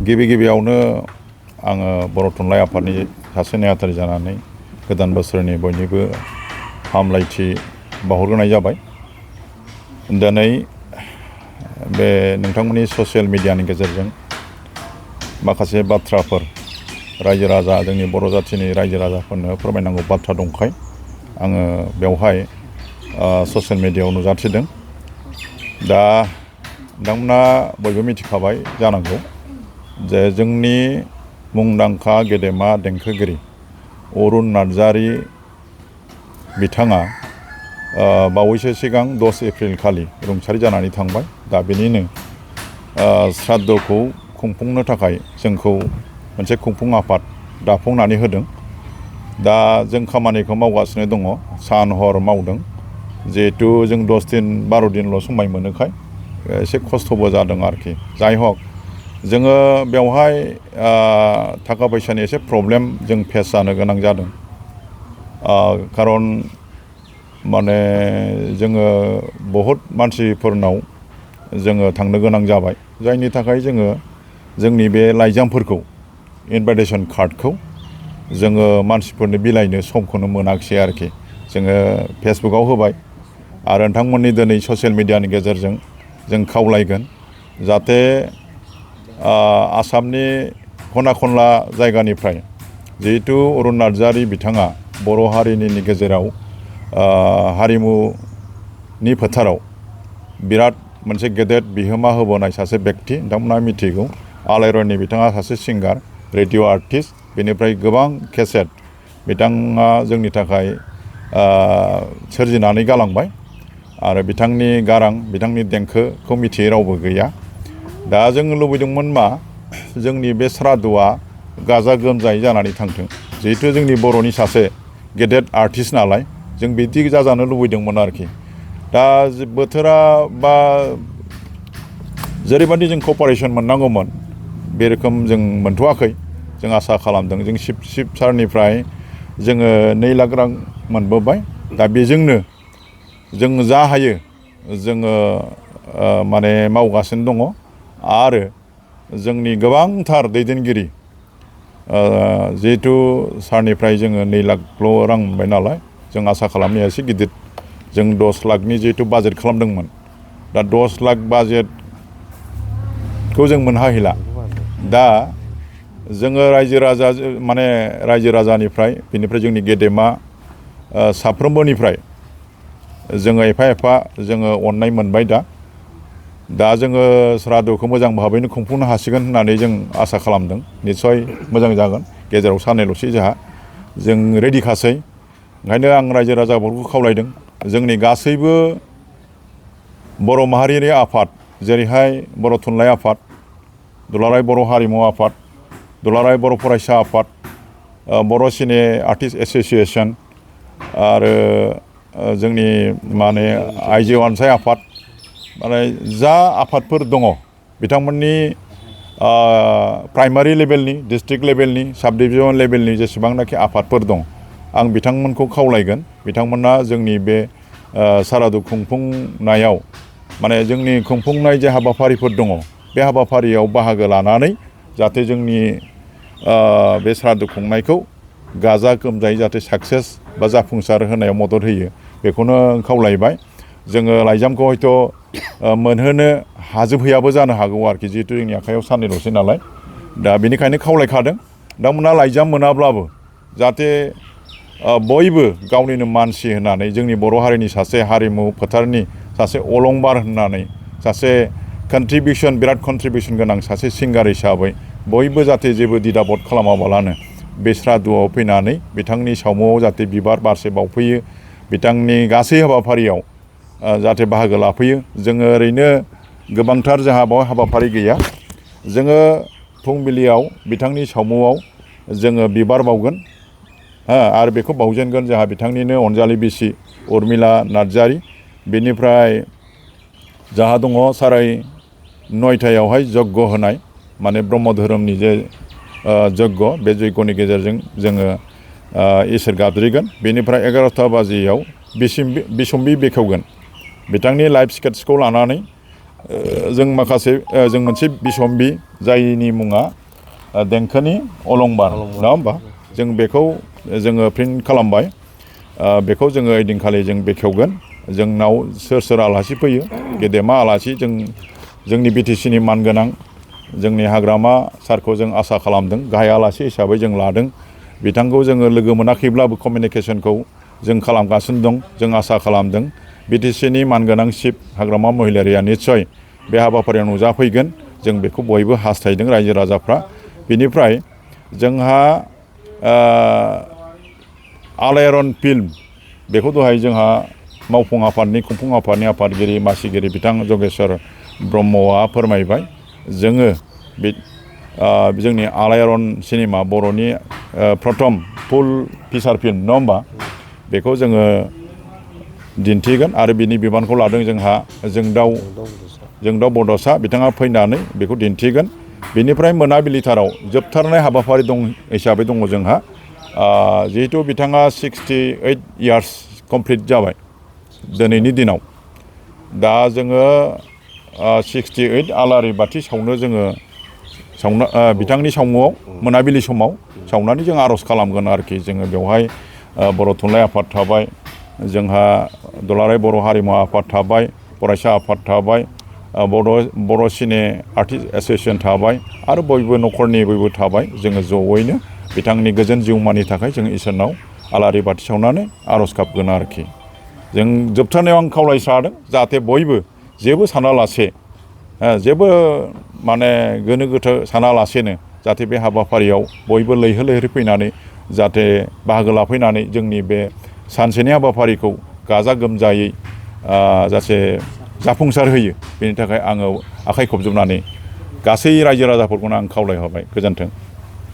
गिबियावनो आङो बर' थुनलाइ आफादनि सासे नेहाथारि जानानै गोदान बोसोरनि बयनिबो हामलायथि बावहरग्रोनाय जाबाय। दिनै बे नोंथांमोननि ससियेल मिडियानि गेजेरजों माखासे बाथ्राफोर रायजो राजा जोंनि बर' जाथिनि रायजो राजाफोरनो फोरमायनांगौ बाथ्रा दंखाय आङो बेवहाय ससियेल मिडियायाव नुजाथिदों। दा नोंथांमोना बयबो मिथिखाबाय जानांगौ जे जोंनि मुंदांखा गेदेमा देंखोगिरि अरुन नार्जारी बिथाङा बावैसो सिगां 10 एप्रिल खालि रुंसारि जानानै थांबाय। दा बेनिनो श्राद्धखौ खुंफुंनो थाखाय जोंखौ मोनसे खुंफुं आफाद दाफुंनानै होदों। दा जों खामानिखौ मावगासिनो दङ, सान हर मावदों। जिहेथु जों 10 दिन 12 दिनल' समाय मोनोखाय एसे खस्थ'बो जादों आरोखि। जाय हक जोङो बेवहाय थाखा फैसानि एसे प्रब्लेम जों फेस जानो गोनां जादों। खारन माने जोङो बहुद मानसिफोरनाव जोङो थांनो गोनां जाबाय, जायनि थाखाय जोङो जोंनि बे लाइजामफोरखौ इनभाइटेसन कार्डखौ जोङो मानसिफोरनो बिलाइनो समखौनो मोनाखिसै आरोखि। जोङो फेसबुकाव होबाय आरो नोंथांमोननि दिनै ससियेल मिडियानि गेजेरजों जों खावलायगोन जाहाथे आसामनि खना खनला जायगानिफ्राय जिहेतु अरुन नार्जारी बिथाङा बर' हारिनि गेजेराव हारिमुनि फोथाराव बिराद मोनसे गेदेर बिहोमा होबोनाय सासे बेक्ति। नोंथांमोना मिथिगौ आलायारननि बिथाङा सासे सिंगार, रेडिअ' आर्टिस्ट, बेनिफ्राय गोबां केसेट बिथाङा जोंनि थाखाय सोरजिनानै गालांबाय आरो बिथांनि गारां, बिथांनि देंखोखौ मिथियै रावबो गैया। दा जों लुबैदोंमोन मा जोंनि बे श्राद्धआ गाजा गोमजायै जानानै थांथों। जिहेथु जोंनि बर'नि सासे गेदेर आर्टिस्ट नालाय जों बिदि जाजानो लुबैदोंमोन आरोखि। दा बोथोरा बा जेरैबायदि जों कपारेसन मोननांगौमोन बे रोखोम जों मोनथ'वाखै। जों आसा खालामदों जों चिफ सारनिफ्राय जोङो 2 लाख रां मोनबोबाय। दा बेजोंनो जों जा हायो जोङो माने मावगासिनो दङ आरो जोंनि गोबांथार दैदेनगिरि जिहेथु सारनिफ्राय जोङो 2 लाखल' रां मोनबाय नालाय जों आसा खालामनाया एसे गिदिर। जों 10 लाखनि जिहेतु बाजेट खालामदोंमोन, दा 10 लाख बाजेटखौ जों मोनहाहैला। दा जोङो रायजो राजानिफ्राय बेनिफ्राय जोंनि गेदेमा साफ्रोमबोनिफ्राय जोङो एफा जोङो अननाय मोनबाय। दा जोङो श्राद्धखौ मोजां भाबैनो खुंफुंनो हासिगोन होननानै जों आसा खालामदों। निस्सय मोजां जागोन। गेजेराव साननैल'सै जों रेडिखासै। ओंखायनो आं रायजो राजाफोरखौ खावलायदों जोंनि गासैबो बर' माहारियारि आफाद जेरैहाय बर' थुनलाइ आफाद, दुलाराय बर' हारिमु आफाद, दुलाराय बर' फरायसा आफाद, बर' सिने आर्टिस्ट एस'सिएसन आरो जोंनि आइजो अनसाय आफाद, जा आफादफोर दङ बिथांमोननि प्राइमारि लेभेलनि, डिस्ट्रिक्ट लेभेलनि, साब डिभिजन लेभेलनि जेसेबांनाखि आफादफोर दं आं बिथांमोनखौ खावलायगोन बिथांमोना जोंनि बे सारादु खुंफुंनायाव जोंनि खुंफुंनाय जे हाबाफारिफोर दङ बे हाबाफारियाव बाहागो लानानै जाहाथे जोंनि बे सारादु खुंनायखौ गाजा गोमजायै जाहाथे साक्सेस बा जाफुंसार होनायाव मदद होयो बेखौनो खावलायबाय। जोङो लाइजामखौ हयथ' मोनहोनो हाजोबहैयाबो जानो हागौ आरोखि, जिहेतु जोंनि आखायाव साननैल'सै नालाय। दा बेनिखायनो खावलायखादों नोंथांमोना लाइजाम मोनाब्लाबो जाहाथे बयबो गावनिनो मानसि होननानै जोंनि बर' हारिनि सासे हारिमु फोथारनि सासे अलंबार होननानै सासे बिराद कन्ट्रिबिउसन गोनां सासे सिंगार हिसाबै बयबो जाहाथे जेबो दिदाबद खालामाबालानो बे श्राद्धआव फैनानै बिथांनि सावमुआव जाहाथे बिबार बारसे बावफैयो, बिथांनि गासै हाबाफारियाव जाहाथे बाहागो लाफैयो। जोङो ओरैनो गोबांथार जोंहा बावहाय हाबाफारि गैया। जोङो फुंबिलियाव बिथांनि सावमुआव जोङो बिबार बावगोन आरो बेखौ बावजेनगोन जोंहा बिथांनिनो अनजालि बिसि उर्मिला नार्जारी। बेनिफ्राय जोंहा दङ 9:30 जग्य होनाय, ब्रह्म धोरोमनि जे जग्य, बे जग्यनि गेजेरजों जोङो इसोर गाबज्रिगोन। बेनिफ्राय 11 बाजियाव बिसम्बि बेखेवगोन। बिथांनि लाइभ स्केट्सखौ लानानै जों माखासे जों मोनसे बिसम्बि जायनि मुङा देंखोनि अलंबार नङा होमबा जों बेखौ जोङो प्रिन्ट खालामबाय बेखौ जोङो ओइदिनखालि जों बेखेवगोन जोंनाव सोर सोर आलासि फैयो गेदेमा आलासि जोंनि बिटिसिनि मानगोनां जोंनि हाग्रामा सारखौ जों आसा खालामदों गाहाय आलासि हिसाबै जों लादों बिथांखौ जोङो लोगो मोनाखैब्लाबो कमिउनिकेसनखौ जों खालामगासिनो दं जों आसा खालामदों बिटिसिनि मानगोनां चिफ हाग्रामा महिलारिया निस्सय बे हाबाफारियाव नुजाफैगोन जों बेखौ बयबो हास्थायदों रायजो राजाफ्रा बेनिफ्राय जोंहा आलायारन फिल्म बेखौ दहाय जोंहा मावफुं आफादनि खुंफुं आफादनि आफादगिरि मासिगिरि बिथां जगेश्वर ब्रह्मआ फोरमायबाय जोङो बे जोंनि आलायारन सिनेमा बर'नि प्रथम फुल फिसार फिल्म नङा होमबा बेखौ जोङो दिन्थिगोन आरो बिनि बिबानखौ लादों जोंहा जोंदाव बड'सा बिथाङा फैनानै बेखौ दिन्थिगोन बेनिफ्राय मोनाबिलिथाराव जोबथारनाय हाबाफारि दं हिसाबै दङ जोंहा जिहेतु बिथाङा 68 इयार्स कमप्लिट जाबाय दिनैनि दिनाव दा जोङो 68 आलारि बाथि सावनो जोङो बिथांनि सावमुआव मोनाबिलि समाव सावनानै जों आर'ज खालामगोन आरोखि जोङो बेवहाय बर' थुनलाइ आफाद थाबाय जोंहा दुलाराय बर' हारिमु आफाद थाबाय फरायसा आफाद थाबाय बर' सिने आर्टिस्ट एस'सियेसन थाबाय आरो बयबो न'खरनि बयबो थाबाय जोङो जयैनो बिथांनि गोजोन जिउमानि थाखाय जों इसोरनाव आलारि बाथि सावनानै आर'ज गाबगोन आरोखि जों जोबथारनायाव आं खावलायस्रादों जाहाथे बयबो जेबो सानालासे जेबो माने गोनो गोथो सानालासेनो जाहाथे बे हाबाफारियाव बयबो लैहोर लैहोर फैनानै जाहाथे बाहागो लाफैनानै जोंनि बे सानसेनि हाबाफारिखौ गाजा गोमजायै जाहाथे जाफुंसार होयो बेनि थाखाय आङो आखाइ खबजोबनानै गासै रायजो राजाफोरखौनो आं खावलायहरबाय गोजोन्थों